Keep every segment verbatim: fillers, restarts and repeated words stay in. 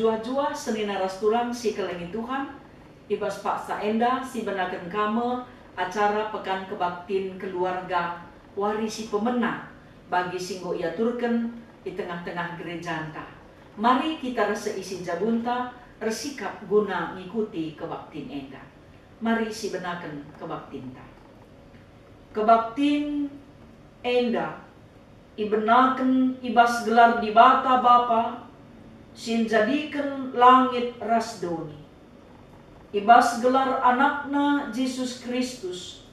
Juah-juah senina ras turang si kelengi Tuhan, i bas paksa enda sibenaken kami acara Pekan Kebaktin Keluarga wari si pemena bagi si enggo iaturken i tengah-tengah gerejanta. Mari kita ras seisi jabunta ersikap guna ngikuti kebaktin enda. Mari sibenaken kebaktinta. Kebaktin enda ibenaken i bas gelar Dibata Bapa si njadiken langit ras doni, i bas gelar AnakNa Jesus Kristus,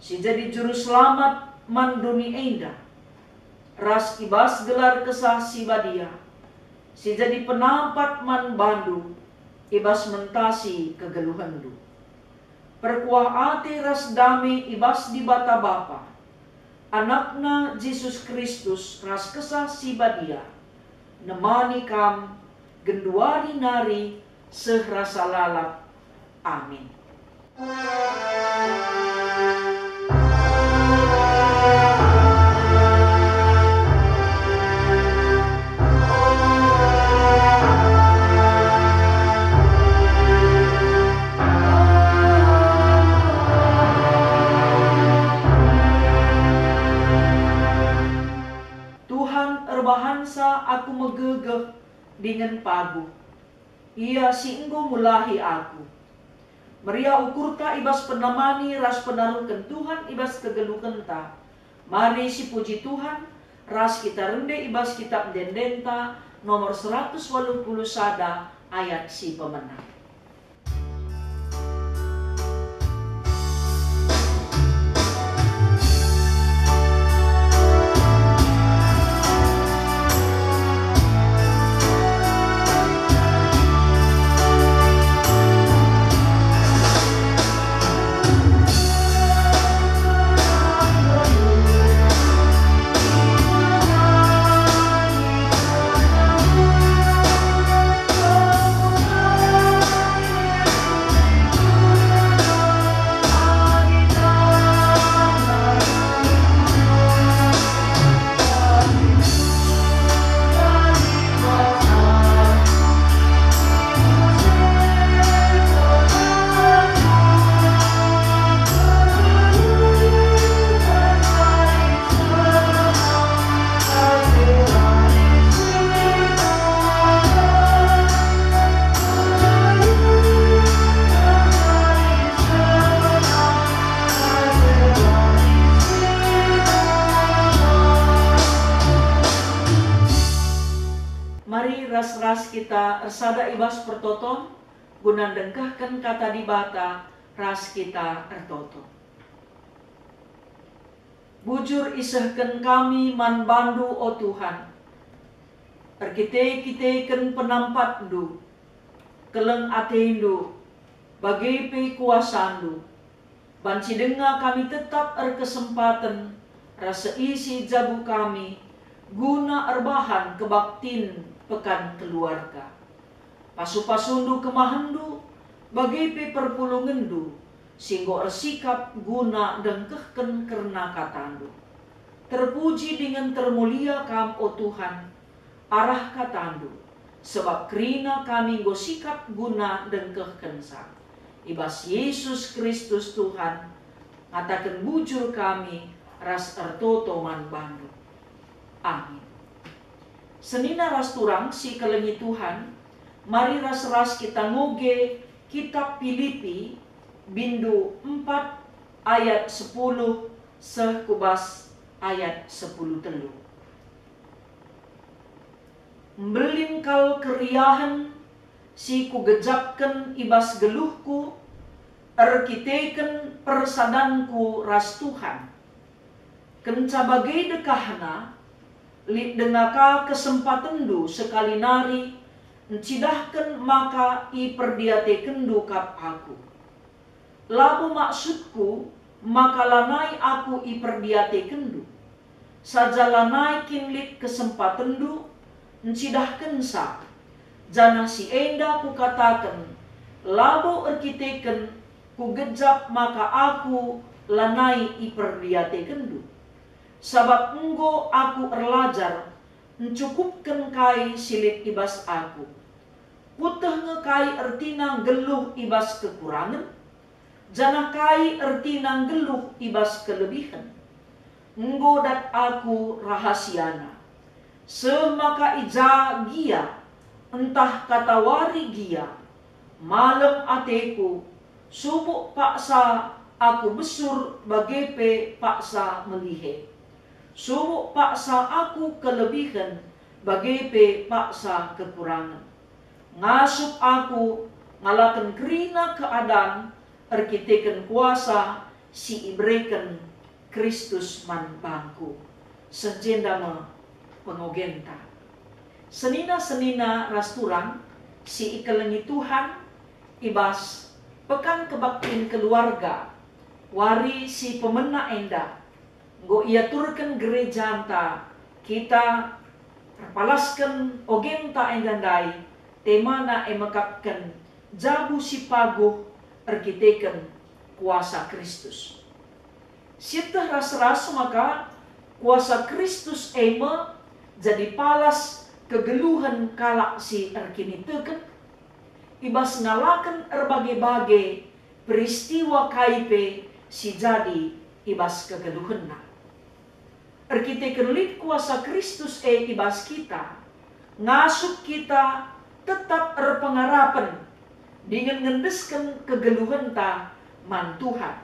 si jadi Juru Selamat man doni enda, ras i bas gelar Kesah Si Badia, si jadi penampat man bandu i bas mentasi kegeluhenndu. Perkuah ate ras dame i bas Dibata Bapa, AnakNa Jesus Kristus ras Kesah Si Badia, nemani kam genduari nari seh rasa lalap. Amin. Tuhan erbahansa aku megegeh dingen paguh. Ia si enggo mulahi aku. Meriah ukurta i bas penamani ras penaruhken Tuhan i bas kegeluhenta. Mari sipuji Tuhan ras kita rende i bas Kitap Ende-endenta nomor seratus waluh puluh sada ayat si pemena. Mari ras-ras kita ersada i bas pertoton guna ndengkehken Kata Dibata ras kita ertoto. Bujur isehken kami man bandu, o Tuhan, erkite-kiteken penampatndu, keleng atendu, bage pe kuasandu. Banci denga kami tetap erkesempaten ras seisi jabu kami guna erbahan kebaktin Pekan Keluarga. Pasu-pasundu kemahenndu, bage pe perpulungenndu, si enggo ersikap guna ndengkehken kerna katandu. Terpuji dingen termulia Kam, o Tuhan, arah katandu, sebab kerina kami enggo sikap guna ndengkehkenca. I bas Jesus Kristus Tuhan, ngataken bujur kami ras ertoto man bandu. Amin. Senina ras turang si kelengi Tuhan, mari ras-ras kita ngoge Kitap Pilipi, bindu empat ayat sepuluh seh ku bas ayat sepuluh telu. Mbelin kal keriahen si kugejapken i bas geluhku erkiteken persadanku ras Tuhan. Kenca bage dekahna, lit denga ka kesempatenndu sekali nari ncidahken maka iperdiatekenndu kap aku. Labo maksudku maka lanai aku iperdiatekenndu, saja lanai kin lit kesempatenndu ncidahkenca, janah si enda kukataken labo erkiteken kugejap maka aku lanai iperdiatekenndu. Sabap enggo aku erlajar ncukupken kai si lit i bas aku. Kueteh nge kai ertina nggeluh i bas kekurangen, janah kai ertina nggeluh i bas kelebihen. Enggo dat aku rahasiana. Seh maka i ja gia, ntah katawari gia, malem ateku, subuk paksa aku besur bage pe paksa melihe. Subuk paksa aku kelebihen, bage pe paksa kekurangen. Ngasup aku ngalaken kerina keadan erkiteken kuasa si ibereken Kristus man bangku. Seh jenda me pengogenta. Senina-senina ras turang si ikelengi Tuhan, i bas Pekan Kebaktin Keluarga, wari si pemena enda, enggo iaturken gerejanta kita erpalasken ogenta enda ndai, temana e mekapken jabu si paguh erkiteken kuasa Kristus. Sieteh ras-ras maka kuasa Kristus e me jadi palas kegeluhen kalak si erkiniteken, i bas ngalaken erbage-bage peristiwa kai pe si jadi i bas kegeluhenna. Erkiteken lit kuasa Kristus e i bas kita, ngasup kita tetap erpengarapen dingen ngendesken kegeluhenta man Tuhan.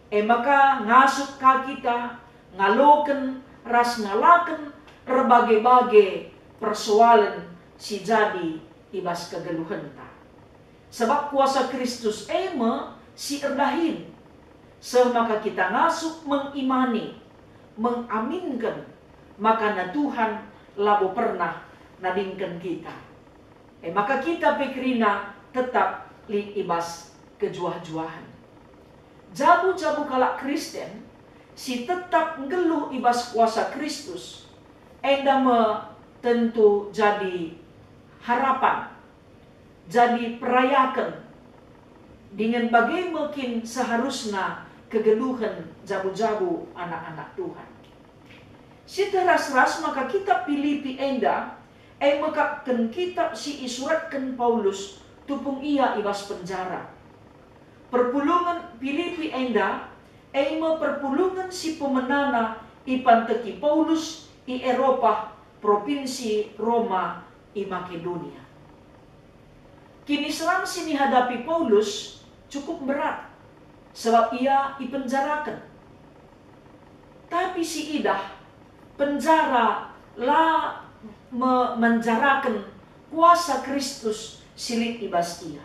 E maka ngasup ka kita ngaloken ras ngalaken erbage-bage persoalen si jadi i bas kegeluhenta. Sabap kuasa Kristus e me si erdahin, seh maka kita ngasup mengimani, mengaminken, maka na Tuhan labo pernah nadingken kita. E maka kita pe kerina tetap lit i bas kejuah-juahen. Jabu-jabu kalak Kristen si tetap nggeluh i bas kuasa Kristus, enda me tentu jadi harapan, jadi perayaken, dingen bage me kin seharusna kegeluhen jabu-jabu anak-anak Tuhan. Sieteh ras-ras maka kitab Pilipi enda e mekapken kitab si isuratken Paulus tupung ia i bas penjara. Perpulungen Pilipi enda e me perpulungen si pemenana ipanteki Paulus i Eropa, propinsi Roma, i Makedonia. Kiniseran si nihadapi Paulus cukup mberat, sabap ia ipenjaraken. Tapi si idah, penjara la me-, menjaraken kuasa Kristus si lit i bas ia.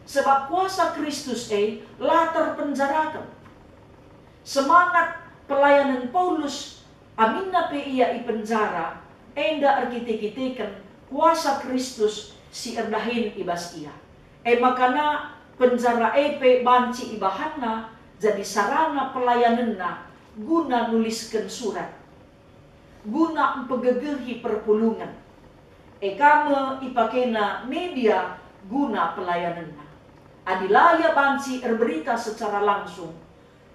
Sebab kuasa Kristus e la terpenjaraken. Semangat pelayanen Paulus, aminna pe ia i penjara, enda erkite-kiteken kuasa Kristus si erdahin i bas ia. E makana penjara e pe banci ibahanna jadi sarana pelayanenna guna nulisken surat, guna mpegegehi perpulungen. E ka me ipakena media guna pelayanenna. Adi la ia banci erberita secara langsung,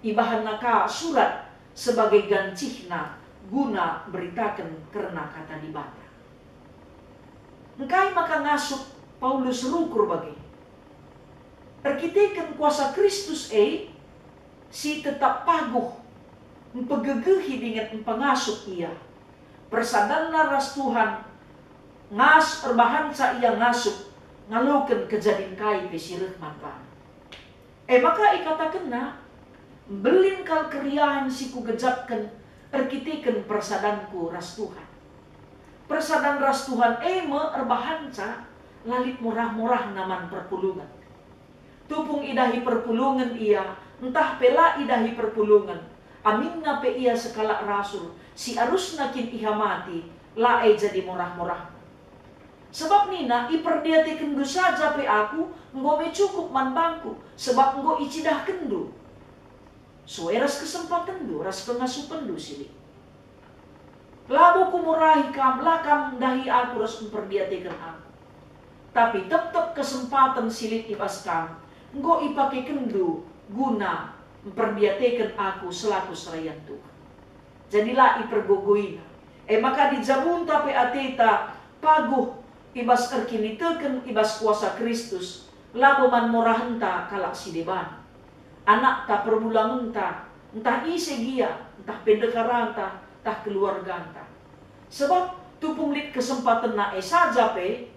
ibahanna ka surat sebagai gancihna guna mberitaken kerna Kata Dibata. Engkai maka ngasup Paulus rukur bage? Erkiteken kuasa Kristus e si tetap paguh, mpegegehi dingen mpengasup ia. Persadanna ras Tuhan ngas-, erbahanca ia ngasup ngaloken kejadin kai pe si reh man bana. E maka ikatakenna, "Mbelin kal keriahen si kugejapken erkiteken persadanku ras Tuhan." Persadan ras Tuhan e me erbahanca la lit morah-morahna man perpulungen. Tupung idahi perpulungen ia, ntah pe la idahi perpulungen, aminna pe ia sekalak rasul, si arusna kin ihamati, la e jadi morah-morahna. Sebab nina, "Iperdiatekenndu saja pe aku, enggo me cukup man bangku, sebab enggo icidahkenndu." Sue ras kesempatenndu ras pengasupenndu si lit. Labo kumurahi kam, la kam ndahi aku ras mperdiateken aku. Tapi tep-tep kesempaten si lit i bas kam enggo ipakekenndu guna mperdiateken aku selaku serayan Tuhan. Jadi la ipergogoina. E maka adi jabunta pe ateta paguh i bas erkiniteken i bas kuasa Kristus, labo man morahenta kalak si deban, anakta, perbulanenta, ntah ise gia, ntah pe ndeharanta, ntah keluarganta. Sebab tupung lit kesempatenna e saja pe,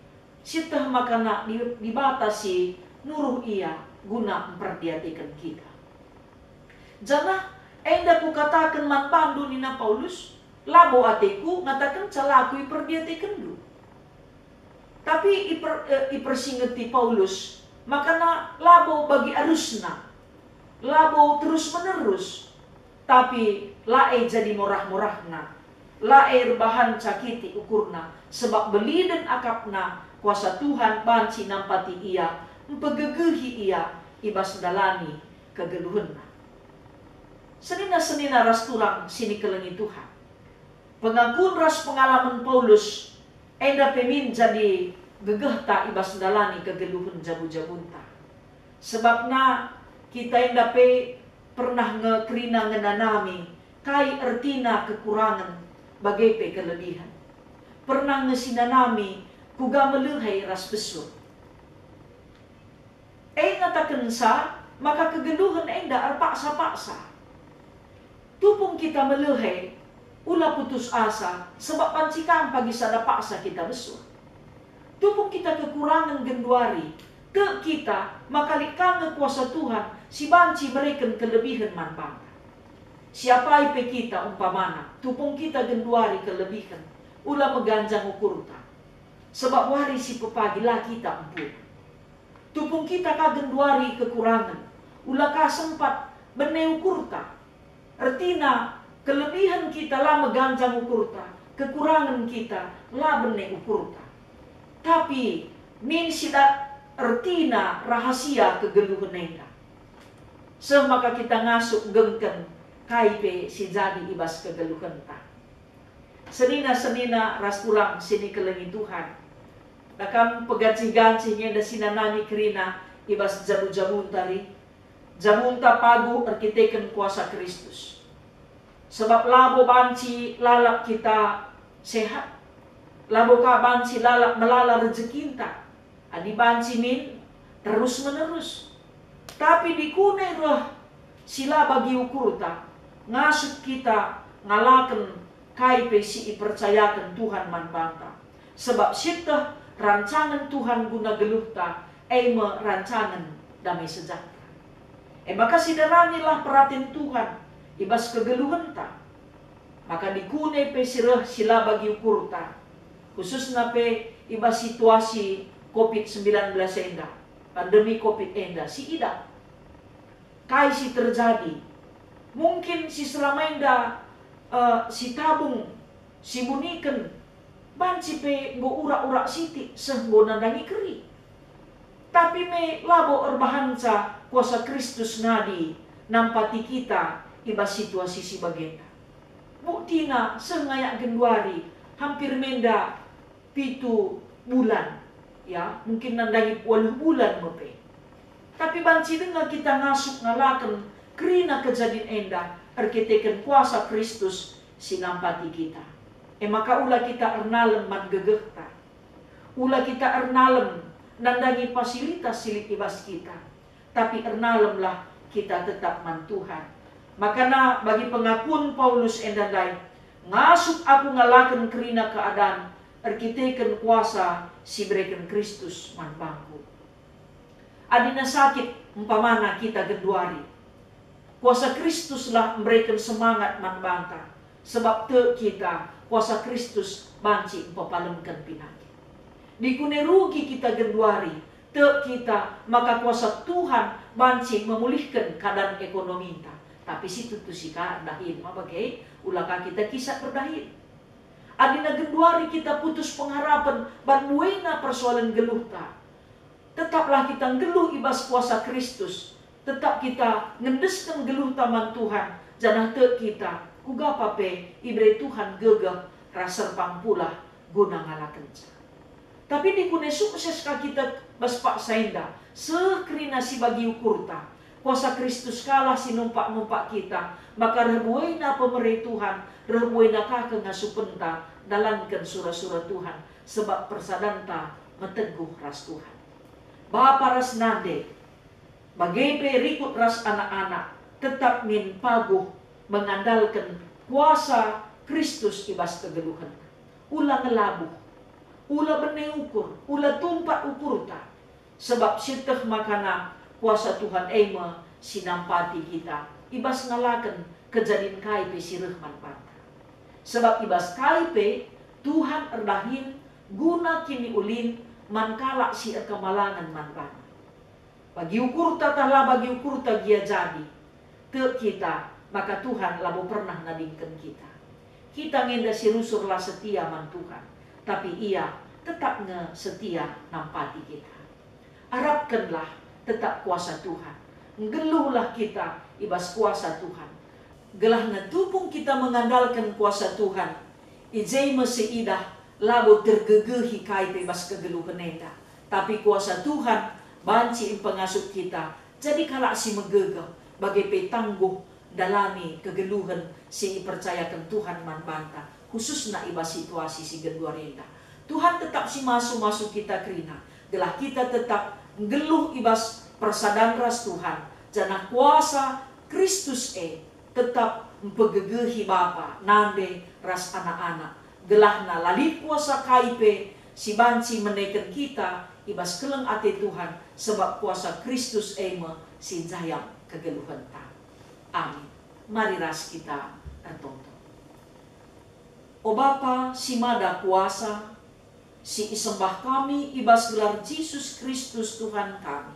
sieteh maka Di-, Dibata si nuruh ia guna mperdiateken kita. Janah enda kukataken man bandu, nina Paulus, labo ateku ngatakenca la aku iperdiatekenndu. Tapi iper-, eh, ipersingeti Paulus, makana labo bagi arusna, labo terus-menerus, tapi la e jadi morah-morahna, la e erbahanca kitik ukurna, sebab belinen akapna kuasa Tuhan banci nampati ia, mpegegehi ia i bas ndalani kegeluhenna. Senina-senina ras turang si nikelengi Tuhan. Pengakun ras pengalamen Paulus enda pe min jadi gegehta i bas ndalani kegeluhen jabu-jabunta. Sebabna kita enda pe pernah nge kerina ngenanami kai ertina kekurangen bage pe kelebihen. Pernah nge sinanami kuga melehe ras besur. E ngatakenca maka kegeluhen enda erpaksa-paksa. Tupung kita melehe, ula putus asa, sebab banci kam pagi sada paksa kita besur. Tupung kita kekurangen genduari, tek kita maka lit ka nge kuasa Tuhan si banci mereken kelebihen man banta. Siapai pe kita umpamana, tupung kita genduari kelebihen, ula meganjang ukurta. Sebab wari si pepagi la kita empuna. Tupung kita ka genduari kekurangen, ula ka sempat bene ukurta. Ertina, kelebihen kita la meganjang ukurta, kekurangen kita la bene ukurta. Tapi min si dat ertina rahasia kegeluhen enda. Seh maka kita ngasup nggengken kai pe si jadi i bas kegeluhenta. Senina-senina ras turang si nikelengi Tuhan, da kam pegancih-gancih nge enda sinanami kerina i bas jabu-jabunta ri? Jabunta paguh erkiteken kuasa Kristus. Sebab labo banci lalap kita sehat, labo ka banci lalap melala rejekinta, adi banci min terus-menerus. Tapi dikune reh si la bagi ukurta, ngasup kita ngalaken kai pe si ipercayaken Tuhan man banta. Sebab sieteh rancangen Tuhan guna geluhta, e me rancangen damai sejahtera. E maka sidaranilah peraten Tuhan i bas kegeluhenta. Maka dikune pe si reh si la bagi ukurta, khususna pe i bas situasi covid sembilan belas enda, pandemi covid enda si idah. Kai si terjadi? Mungkin si selama enda, eh, si tabung, si buniken, banci pe enggo urak-urak sitik seh enggo nandangi keri. Tapi me labo erbahanca kuasa Kristus ngadi nampati kita i bas situasi si bagenda. Buktina seh ngayak genduari hampir menda pitu bulan, ya, mungkin nandangi waluh bulan me pe. Tapi banci denga kita ngasup ngalaken kerina kejadin enda erkiteken kuasa Kristus si nampati kita. E maka ula kita ernalem man gegehta. Ula kita ernalem nandangi fasilitas si lit i bas kita, tapi ernalemlah kita tetap man Tuhan. Makana bagi pengakun Paulus enda ndai, ngasup aku ngalaken kerina keadan erkiteken kuasa si ibereken Kristus man bangku. Adina sakit umpamana kita genduari, kuasa Kristuslah mereken semangat man banta, sebab tek kita kuasa Kristus banci mpepalemken pinakit. Dikune rugi kita genduari, tek kita maka kuasa Tuhan banci memulihken keadan ekonominta. Tapi situtusi ka erdahin ma bage, ula ka kita kisap erdahin. Adina genduari kita putus pengharapen ban buena persoalen geluhta, tetaplah kita nggeluh i bas kuasa Kristus. Tetap kita ngendesken geluhta man Tuhan, janah tek kita, kuga pa pe ibere Tuhan gegeh ras serpang pulah guna ngalakenca. Tapi dikune sukses ka kita bas paksa enda, seh kerina si bagi ukurta. Kuasa Kristus kalah si numpak-numpak kita, maka reh buena pemere Tuhan, reh buena ka kengasupenta, dalanken sura-sura Tuhan. sebab persadanta meteguh ras Tuhan. Bapa ras nande, bage pe rikut ras anak-anak, tetap min paguh mengandalken kuasa Kristus i bas kegeluhenna. Ula ngelabuh, ula bene ukur, ula tumpat ukurta, sebab sieteh makana kuasa Tuhan e me si nampati kita i bas ngalaken kejadin kai pe si reh man banta. Sebab i bas kai pe Tuhan erdahin guna kiniulin man kalak si erkemalangen man baNa. Bagi ukurta tah la bagi ukurta gia jadi, tek kita maka Tuhan labo pernah nadingken kita. Kita nge enda si rusur la setia man Tuhan, tapi Ia tetap nge setia nampati kita. Arapkenlah tetap kuasa Tuhan. Nggeluhlah kita i bas kuasa Tuhan. Gelah tupung kita mengandalken kuasa Tuhan, i je me siidah labo tergegehi kai pe bas kegeluhen enda, tapi kuasa Tuhan banci mpengasup kita jadi kalak si megegeh, bage pe tangguh ndalani kegeluhen si ipercayaken Tuhan man banta, khususna i bas situasi si genduari enda. Tuhan tetap si masu-masu kita kerina, gelah kita tetap nggeluh i bas persadan ras Tuhan, janah kuasa Kristus e tetap mpegegehi bapa, nande, ras anak-anak. Gelahna la lit kuasa kai pe si banci meneken kita i bas keleng ate Tuhan, sebab kuasa Kristus e me si njayam kegeluhenta. Amin. Mari ras kita ertoto. O Bapa si Mada Kuasa, si isembah kami i bas gelar Jesus Kristus Tuhan kami,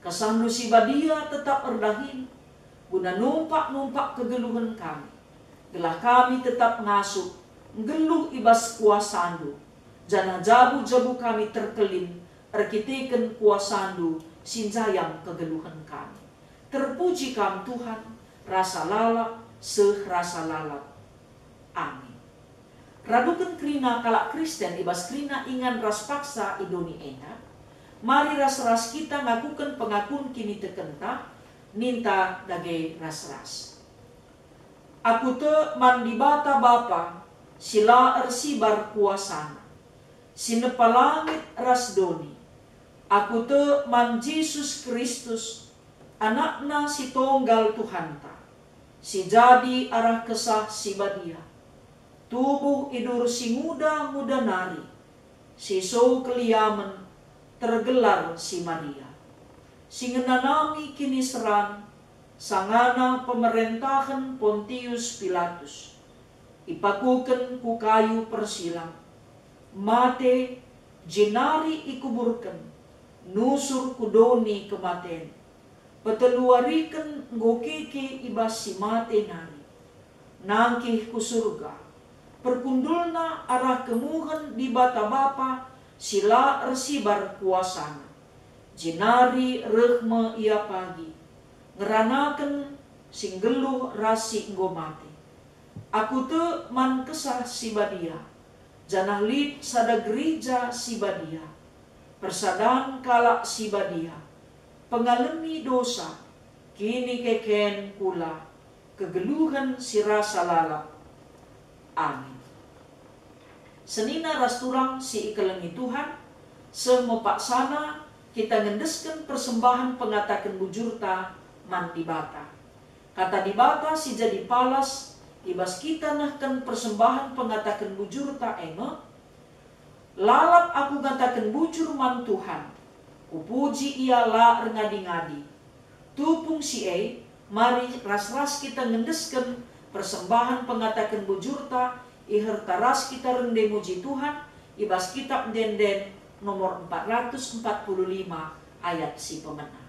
KesahNdu si Badia tetap erdahin, guna numpak-numpak kegeluhen kami, gelah kami tetap ngasup, nggeluh i bas kuasaNdu, janah jabu-jabu kami terkelin erkiteken kuasaNdu si njayam kegeluhen kami. Terpuji Kam, Tuhan, rasa lalap seh rasa lalap. Amin. Raduken kerina kalak Kristen i bas kerina ingan ras paksa i doni enda, mari ras-ras kita ngakuken pengakun kinitekenta, ninta dage ras-ras. Aku tek man Dibata Bapa si la ersibar kuasaNa, si nepa langit ras doni. Aku tek man Jesus Kristus, AnakNa si tonggal Tuhanta, si jadi arah Kesah Si Badia, tubuh i dur si nguda-nguda nari, si so keliamen, tergelar si Maria, si ngenanami kiniseran sangana pemerentahen Pontius Pilatus, ipakuken ku kayu persilang, mate, jenari ikuburken, nusur ku doni kematen, peteluariken enggo keke i bas si mate nari, nangkih ku Surga, perkundulna arah kemuhen Dibata Bapa si la ersibar kuasaNa. Jenari reh me Ia pagi, ngeranaken si nggeluh ras si enggo mate. Aku tek man Kesah Si Badia, janah lit sada Gerija Si Badia, persadan kalak si badia, pengalemi dosa, kinikeken kula, kegeluhen si rasa lalap. Amin. Senina ras turang si ikelengi Tuhan, seh me paksana kita ngendesken persembahen pengataken bujurta man Dibata. Kata Dibata si jadi palas i bas kita nehken persembahen pengataken bujurta e me, "Lalap aku ngataken bujur man Tuhan, kupuji Ia la erngadi-ngadi." Tupung si e, mari ras-ras kita ngendesken persembahen pengataken bujurta i herta ras kita rende muji Tuhan i bas Kitab Ende-enden nomor empat ratus empat puluh lima ayat si pemena.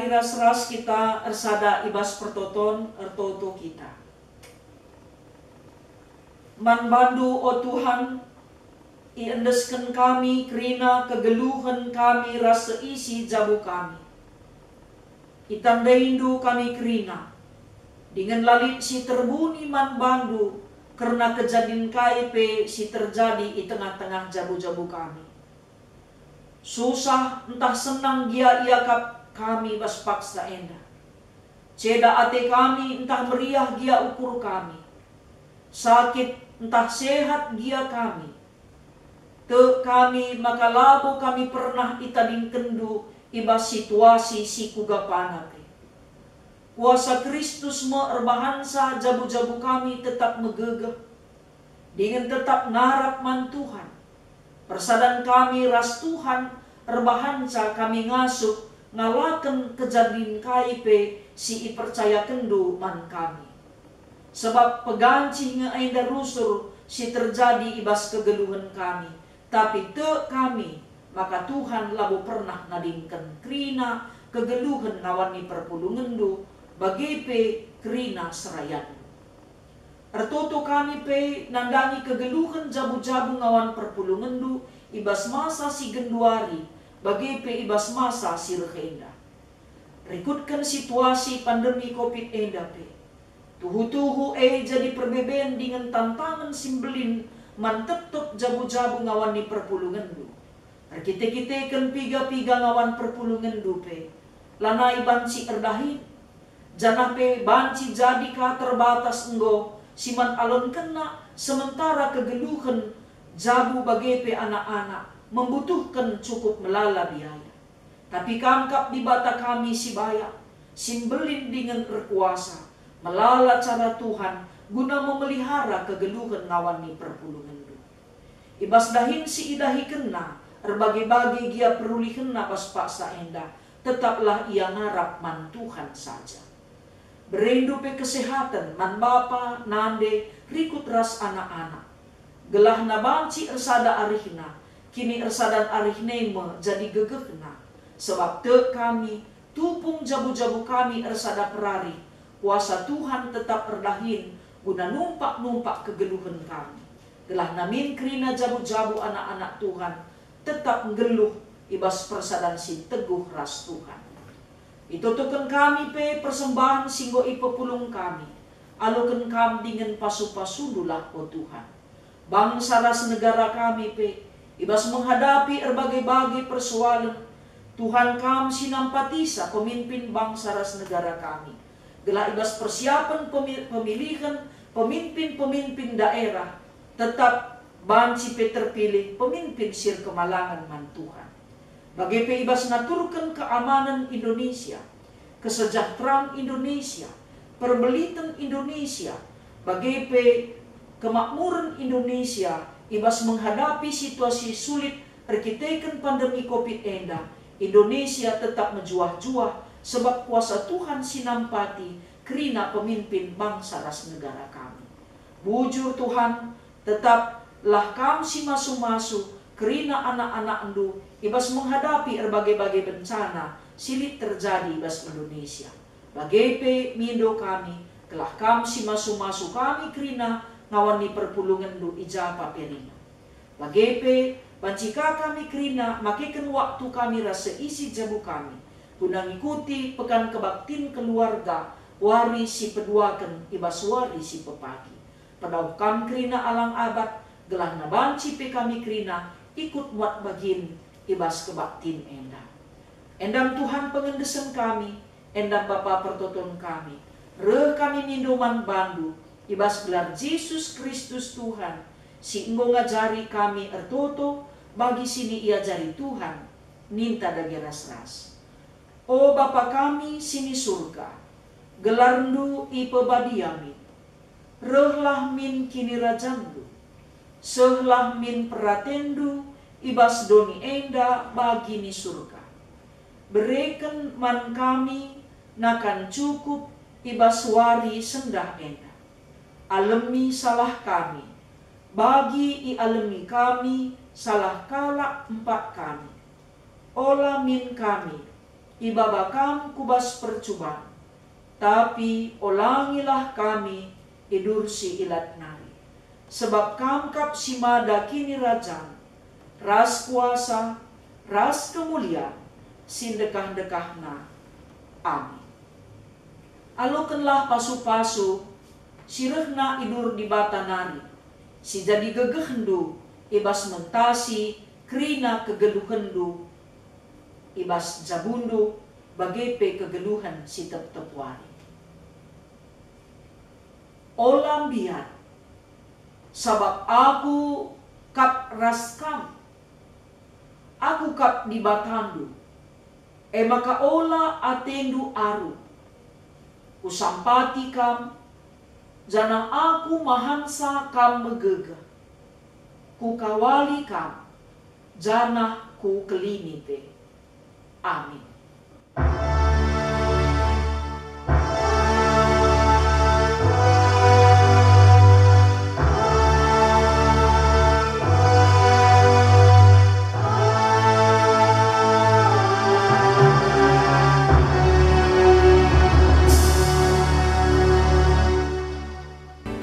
Ras-ras kita ersada i bas pertoton, ertoto kita. Man bandu, o Tuhan, iendesken kami kerina kegeluhen kami ras seisi jabu kami. Itandaindu kami kerina, dingen la lit si terbuni man bandu kerna kejadin kai pe si terjadi i tengah-tengah jabu-jabu kami. Susah ntah senang gia iakap kami bas paksa enda. Ceda ate kami ntah meriah gia ukur kami. Sakit ntah sehat gia kami. Tek kami maka labo kami pernah itadingkenndu i bas situasi si kuga pana pe. Kuasa Kristus me erbahanca jabu-jabu kami tetap megegeh, dingen tetap ngarap man Tuhan. Persadan kami ras Tuhan erbahanca kami ngasup ngalaken kejadin kai pe si ipercayakenndu man kami. Sebab pegancih nge enda rusur si terjadi i bas kegeluhen kami, tapi tek kami maka Tuhan labo pernah nadingken kerina kegeluhen ngawan ni perpulungenndu, bage pe kerina serayandu. Ertoto kami pe nandangi kegeluhen jabu-jabu ngawan perpulungenndu i bas masa si genduari, bage pe i bas masa si reh enda. Rikutken situasi pandemi covid enda pe, tuhu-tuhu e jadi perbeben dingen tantangen si mbelin man tep-tep jabu-jabu ngawan ni perpulungenndu. Erkite-kiteken piga-piga ngawan perpulungenndu pe, lanai banci erdahin, janah pe banci jadi ka terbatas enggo si man alonkenna sementara kegeluhen jabu bage pe anak-anak membutuhken cukup melala biaya. Tapi Kam kap Dibata kami si bayak, si mbelin dingen erkuasa, melala cara Tuhan guna memelihara kegeluhen ngawan ni perpulungenndu. I bas dahin si idahikenna, erbage-bage gia perulihenna bas paksa enda, tetaplah ia ngarap man Tuhan saja. Berendu pe kesehaten man bapa, nande, rikut ras anak-anak. Gelahna banci ersada arihna, kini ersadan arihna me jadi gegehna. Sebab tek kami, tupung jabu-jabu kami ersada perarih, kuasa Tuhan tetap erdahin guna numpak-numpak kegeluhen kami. Gelahna min kerina jabu-jabu anak-anak Tuhan tetap nggeluh i bas persadan si teguh ras Tuhan. Itotoken kami pe persembahen si enggo ipepulung kami, aloken Kam dingen pasu-pasundulah, o Tuhan. Bangsa ras negara kami pe, i bas menghadapi erbage-bage persoalen, Tuhan Kam si nampatisa pemimpin bangsa ras negara kami, gelah i bas persiapen pemi-, pemilihen pemimpin-pemimpin daerah, tetap banci pe terpilih pemimpin si erkemalangen man Tuhan. Bage pe i bas ngaturken keamanen Indonesia, kesejahteraan Indonesia, perbeliten Indonesia, bage pe kemakmuren Indonesia i bas menghadapi situasi sulit erkiteken pandemi covid enda, Indonesia tetap mejuah-juah sebab kuasa Tuhan si nampati kerina pemimpin bangsa ras negara kami. Bujur Tuhan, tetaplah Kam si masu-masu kerina anak-anakNdu i bas menghadapi erbage-bage bencana si lit terjadi i bas Indonesia. Bage pe mindo kami, gelah Kam si masu-masu kami kerina ngawan ni perpulungenNdu i ja pe ringan. Bage pe, banci ka kami kerina makeken waktu kami ras seisi jabu kami, guna ngikuti Pekan Kebaktin Keluarga wari si peduaken i bas wari si pepagi. Pedauh Kam kerina alang abat, gelahna banci pe kami kerina ikut muat bagin i bas kebaktin enda. Endam Tuhan pengendesen kami, endam Bapa pertoton kami, reh kami mindo man Bandu, i bas gelar Jesus Kristus Tuhan, si enggo ngajari kami ertoto bagi si niajari Tuhan, ninta dage ras-ras. O Bapa kami si ni Surga, gelarNdu ipebadia min. Rehlah min kinirajanNdu. Sehlah min peratenNdu i bas doni enda bagi ni Surga. Bereken man kami nakan cukup i bas wari sendah enda. Alemi salah kami, bagi ialemi kami salah kalak empak kami. Ola min kami Ibaba Kam ku bas percuban, tapi olangilah kami i bas si ilat nari. Sebab Kam kap si mada kinirajan, ras kuasa, ras kemulian, si ndekah-ndekahna. Amin. Alokenlah pasu-pasu si rehna i bas Dibata nari, si jadi gegehndu i bas mentasi kerina kegeluhenndu i bas jabundu, bage pe kegeluhen si tep-tep wari. Ola mbiar, sabap Aku kap ras kam. Aku kap Dibatandu, e maka ola atendu aru. Kusampati kam, janah Aku mahansa kam megegeh. Kukawali kam, janah Kukelini pe. Amin.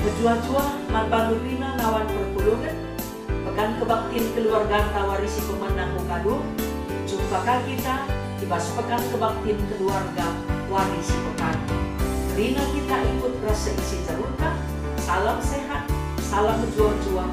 Mejuah-juah man bandu kerina nawan perpulungen, Pekan Kebaktin Keluarganta wari si pemena ku Kadung. Jumpa ka kita i bas Pekan Kebaktin Keluarga wari si pepadu. Kerina kita ikut ras seisi jabunta. Salam sehat, salam mejuah-juah,